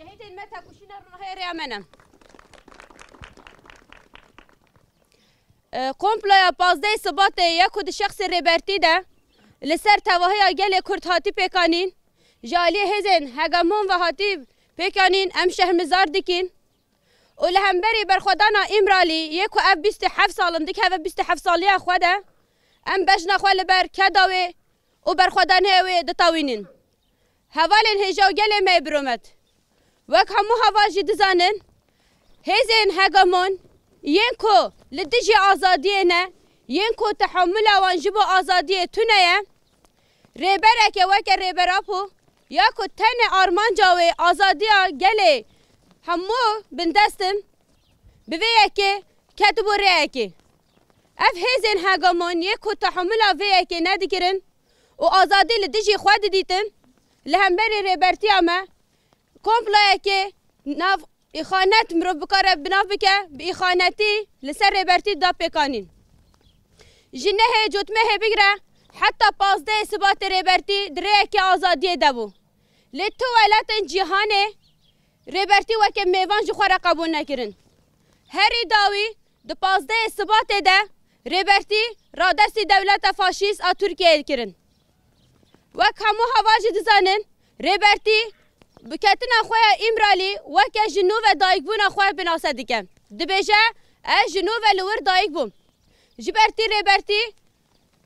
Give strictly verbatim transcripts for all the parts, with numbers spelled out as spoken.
Şehîdên me têkoşîna rûnahiyê rêya me ne. E, komploya pazdehê Sibatê ya ku di şexsê Rêbertî de li ser tevahiya gelê Kurd hatî pêkanîn, ji aliyê hêzên hegemon ve hatî pêkanîn, em şermizar dikîn. Û li hemberî berxwedana Îmralî yê ku ev bîst û heft sal in dikeve bîst û heft saliya xwe de, em bejna xwe li ber keda wê û berxwedaniya wê ditewînin. Hevalên hêja û gelê me yê biromet, wek hemû heval jî dizanin, hêzên hegemon yên ku li dijî azadiyê ne, yên ku tehamula wan ji bo azadiyê tune ye, rêbereke weke Rêber Apo ya ku tenê armanca wê azadiya gelê hemû bindest in, bi vê yekê ketibû rêyekê. Ev hêzên hegemon yê ku tehamula vê yekê nedikirin û azadî li dijî xwe didîtin, li hemberî Rêbertiya me komployekê nav îxanet mirov bikare bi nav bike, bi îxanetî li ser Rêbertî da pêkanîn. Ji nehê cotmehê bigire heta pazdehê Sibatê Rêbertî di rêyekê azadiyê de bû. Lê tu welatên cîhanê Rêbertî weke mêvan ji xwe re qebûl nekirin. Herî dawî di pazdehê Sibatê de Rêbertî radestî dewleta faşîst a Tirkiyeyê kirin. Wek hemû heval jî dizanin, Rêbertî bi ketina xwe ya Îmralî weke ji nû ve dayikbûna xwe binase dike. Dibêje, ez ji nû ve li wir dayik bûm. Ji ber tî Rêbertî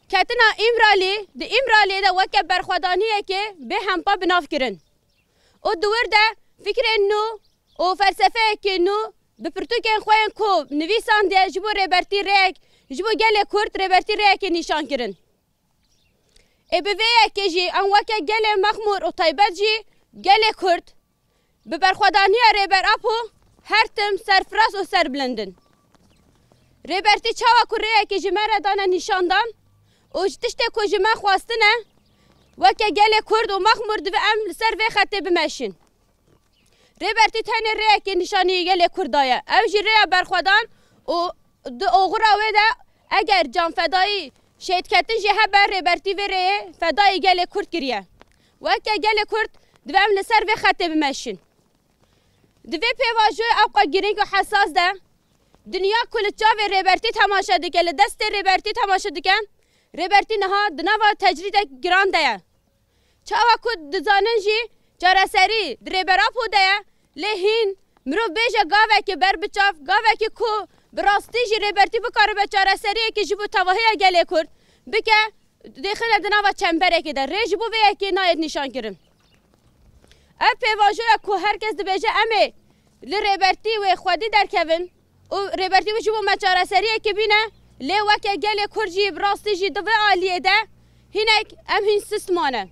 ketina Îmralî, di Îmraliyê de weke berxwedaniyekê bê hempa bi nav kirin. Û di wir de fikrên nû û felsefeyekê nû bi pirtûkên xwe yên ku nivîsandiye ji bo Rêbertî rêyek, ji bo gelê Kurd Rêbertî rêyekê nîşan kirin. Ê bi vê yekê jî em weke gelê Mexmûr û taybet jî gelê Kurd bi berxwedaniya Rêber Apo her tim serfiraz û serbilind in. Rêbertî çawa ku rêyekê ji me re dane nîşandan û ji tiştê ku ji me xwestine, weke gelê Kurd û Mexmûr divê em li ser vê xetê bimeşin. Rêbertî tenê rêyekê nîşanî gelê Kurd daye. Ew jî rêya berxwedan û di oxira wê de eger canfedayî şehîdketin jî hebe, Rêbertî vê rêyê fedayî gelê Kurd kiriye. Weke gelê Kurd divê em li ser vê xetê bimeşin. Di vê pêvajoyê ewqa girîng û hesas de dinya ku li çavê Rêbertî temaşe dike, li destê Rêbertî temaşe dike, Rêbertî niha di nava tecrîdek giran de ye. Çawa ku dizanin jî çareserî di Rêber Apo de ye, lê hîn mirov bêje gavekê ber bi çav, gavekê ku bi rastî jî Rêbertî bikaribe çareseriyekê ji bo tevahiya gelê Kurd bike, dêxine di nava çemberekê de. Rê ji bo vê yekê nayêt nîşankirin. Ev pêvajoya ku her kes dibêje em ê li Rêbertî wê xwedî derkevin, û Rêbertî wê ji bo me çareseriyekê bîne, lê weke gelê Kurd jî bi rastî jî di vê aliyê de hinek em hîn sist mane.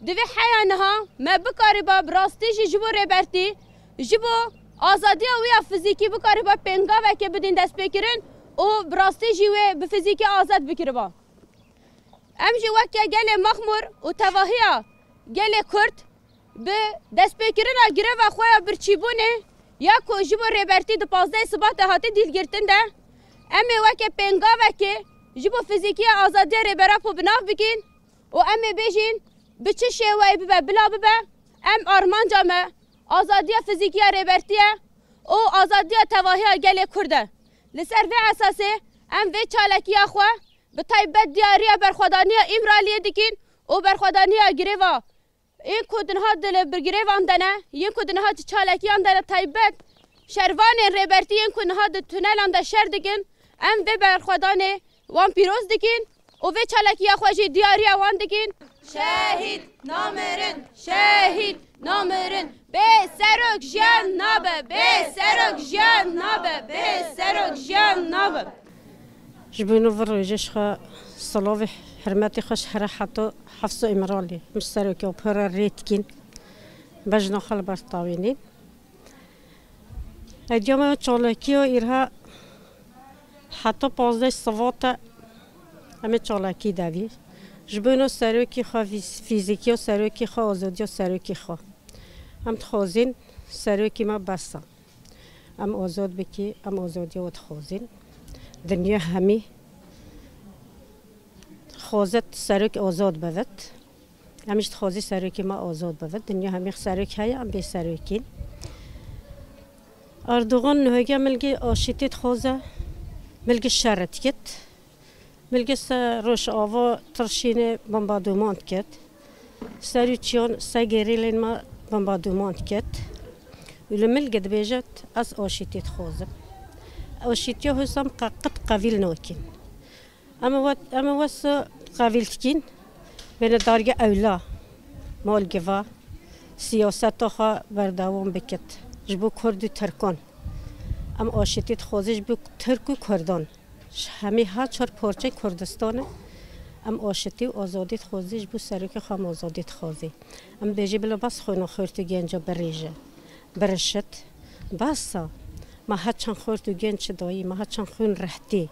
Di vê heya niha me bikariba bi rastî jî ji bo Rêbertî, ji bo azadiya wî ya fizîkî bikariba pêngavekê bidin destpêkirin û bi rastî jî wê bi fizîkî azad bikiriba. Em jî weke gelê Mexmûr û tevahiya gelê Kurd bi destpêkirina gireva xwe ya birçîbûnê ya ku ji bo Rêbertî di pazdehê Sibatê hatî dîlgirtin de, em ê weke pêngavekê ji bo fizîkiya azadiya Rêber Apo bi nav bigîn û em ê bêjin, bi çi şêweyê bibe bila bibe, em armanca me azadiya fizîkî ya Rêbertî ye û azadiya tevahiya gelê Kurd e. Li ser vê esasê em vê çalekiya xwe bi taybet diyariya berxwedaniya Îmraliyê dikin û berxwedaniya girêva yên ku di niha di li birgirêvan de ne, yên ku di niha di çalekiyan de ne, taybet şervanên Rêbertî yên ku niha di tunelan de şer dikin, em vê berxwedanê wan pîroz dikin û vê çalekiya xwe jî diyariya wan dikin. Şehîd namirin, şehîd namirin. Bê serok jiyan nabe, bê serok jiyan nabe, bê serok jiyan nabe. Ji bo nû vir rojê ji xwe silavê hurmetê xwe ji here heta Hefso Îmralî, min serokê pir re rê dikîn. Bejna xwe li ber tawînîn. Hediya me çalakiya îrha heta pazdeh Sivate em ê çalakî devî. Ji bo nû serokê xwe fîz-, fîzîkiya serokê xwe, azadiya serokê xwe. Em dixwazin serokê me bes e. Em azad bikî, em azadiya we dixwazin. Dinya hemî dixwazet serok azad bivit. Em jî dixwazî serokê me azad bibe. Dinya hemî serok heye, em bê serokîn. Erdogan nuhege milgê aşîtî dixwaze, milgê şer dikit. Milgê ser Rojava tirşînê bombarduman dikit. Serûçiyan ser gerîlên me bombarduman dikit. Û li milgê dibêjit, ez aşîtî dixwazim. Aşîtiya hûsam qe-, qet qevîl nakîn. Em ê wet, em ê wesa qevîl dikîn. Bêne darge ewla, malgiva, siyaseta xwe berdewam bikit. Ji bo Kurd û Tirkan. Em aşitî dixwazin ji bo Tirk û Kurdan. Ji hemî her çar parçeyê Kurdistanê em aşitî û azadî dixwazin, ji bo serokê xwe em azadî dixwazin. Em bêjî bila bes xwîna xurt û genca birêje. Birişit. Bes e. Me her çend xurt û genc çi dayî, me her çend xwîn rehtî.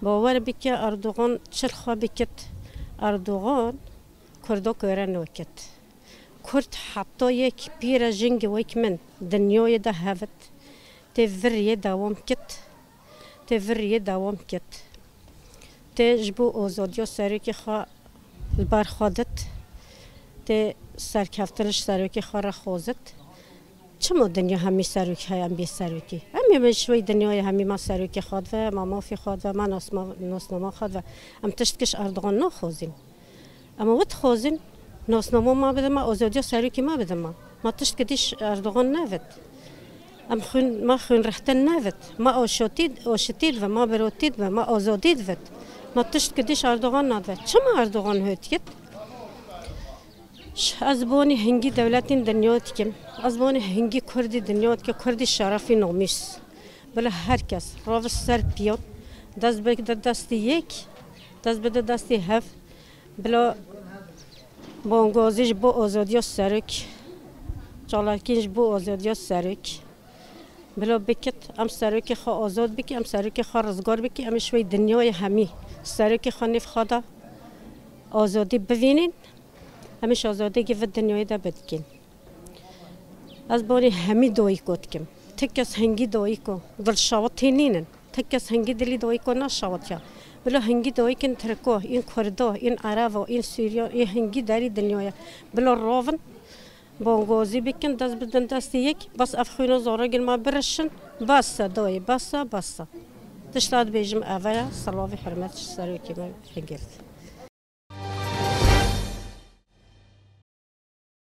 Bawer bike Erdogan çi li xwe bikit. Erdogan Kurda kore nakit. Kurd heta yek pîre jingê wek min dinyayê de hevit. Tê vir riyê dewam kit. Tê vir riyê dewam kit. Tê ji bo azadiya serokê xwe li ber xwe dit. Tê serkeftin ji serokê xwe re xwazit. Çima dinya hemî serok heye, em bê serokî? Em ê min ji wê dinyayê hemî me serokê xwe dibe, me mafê xwe dibe, me nasma-, nasnama xwe dibe. Em tiştkî ji Erdogan naxwazîn. Em wê dixwazin, nasnama me bide me, azadiya serokê me bide me. Me tiştkî dî ji Erdogan nevit. Em xwîn, me xwîn rehte nevit. Me aşotî, aşitî dibe, me birotî dibe, me azadî divit. Me tiştkî dî ji Erdogan nadibe. Çima Erdogan hot kit? Ş-, ez bonî hingî dewletên dinya dikim. Ez bonî hingî Kurdî dinya dikim. Kurdî şerefî namûs. Bila her kes ravist ser piyan, dest bide destê yek, dest bide destê hev. Bila bangazî ji bo azadiya serok, çalakîn ji bo azadiya serok. Bila bikit, em serokê xwe azad bikî, em serokê xwe rizgar bikî, em ê ji wê dinyayê hemî serokê xwe nêv xwe de azadî bivînîn, em ê ji azadiyê vê dinyayê de bidikîn. Ez bonî hemî dayiko dikim. Ti kes hingî dayiko dilşewitî nînin. Ti kes hingî dilî dayiko neşewitiya. Bila hingî dayikên Tirko, ên Kurdo, ên Erebo, ên Sûriyo, ê hingî derî dinyayê. Bila ravin, bangazî bikin, dest bidin destê yek, bes ev xwîna zarokên me birişin, bes e dayê, bes e, bes e. Tişta dibêjim ev e, silavê hurmet ji serokê me hingêrt.